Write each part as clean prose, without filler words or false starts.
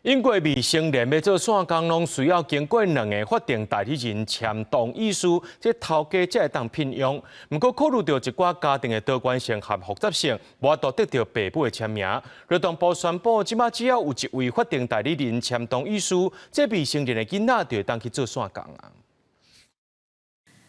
英國未成年欲做散工，攏需要經過兩个法定代理人簽同意書，這頭家才會當聘用。毋過考慮著一寡家庭的多元性和複雜性，無法度得著爸母的簽名。勞動部宣布，這擺只要有一位法定代理人簽同意書，這未成年的囡仔就會當去做散工啊。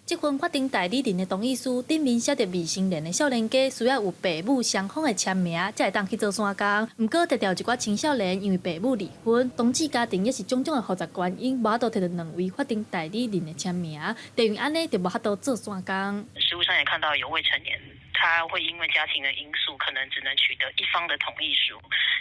這份法定代理人的同意書頂面寫著未成年的少年家需要有爸母雙方的簽名，才會當去做散工。毋過，提著一寡青少年因為爸母離婚、同志家庭抑是種種的複雜原因，無法度提著兩位法定代理人的簽名，就因按呢就無法度做散工。實務上也看到有未成年，他會因為家庭的因素，可能只能取得一方的同意書，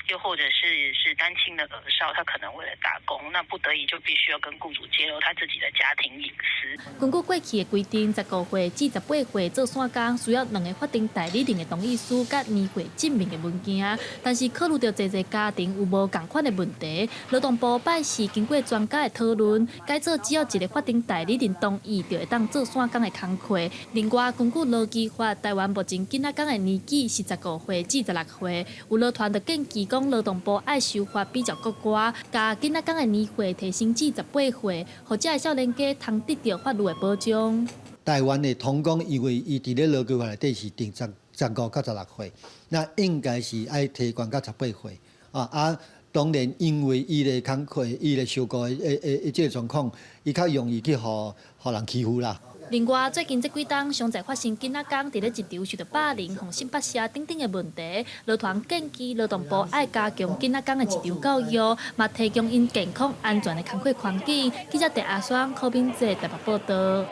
又或者是單親的兒少，他可能為了打工，那不得已就必須要跟僱主揭露他自己的家庭隱私。根據過去的規定，15歲至18歲做散工需要兩个法定代理人的同意書佮年歲證明的文件，但是考慮著濟濟家庭有無仝款的問題，勞動部拜四經過專家的討論，改做只要一个法定代理人同意，就會當做散工的工課。另外，根據勞基法，台灣目前囡仔工的年紀是15歲至16歲，有勞團就建議講，勞動部愛修法比照國外，共囡仔工的年歲提升至十八歲，予遮的少年家通得著法律的保障。台灣的童工，因為伊佇咧勞基法內底是定15到16歲，那應該是愛提懸到十八歲啊啊！當然，因為伊的工課、伊的受僱的這个狀況，伊較容易去予人欺負啦。另外，最近這幾冬上濟發生囡仔工佇咧職場受著霸凌、予性剝削等等的問題，勞團建議勞動部愛加強囡仔工的職場教育，嘛提供𪜶健康安全的工課環境。記者鄭阿雙、柯敏哲台北報導。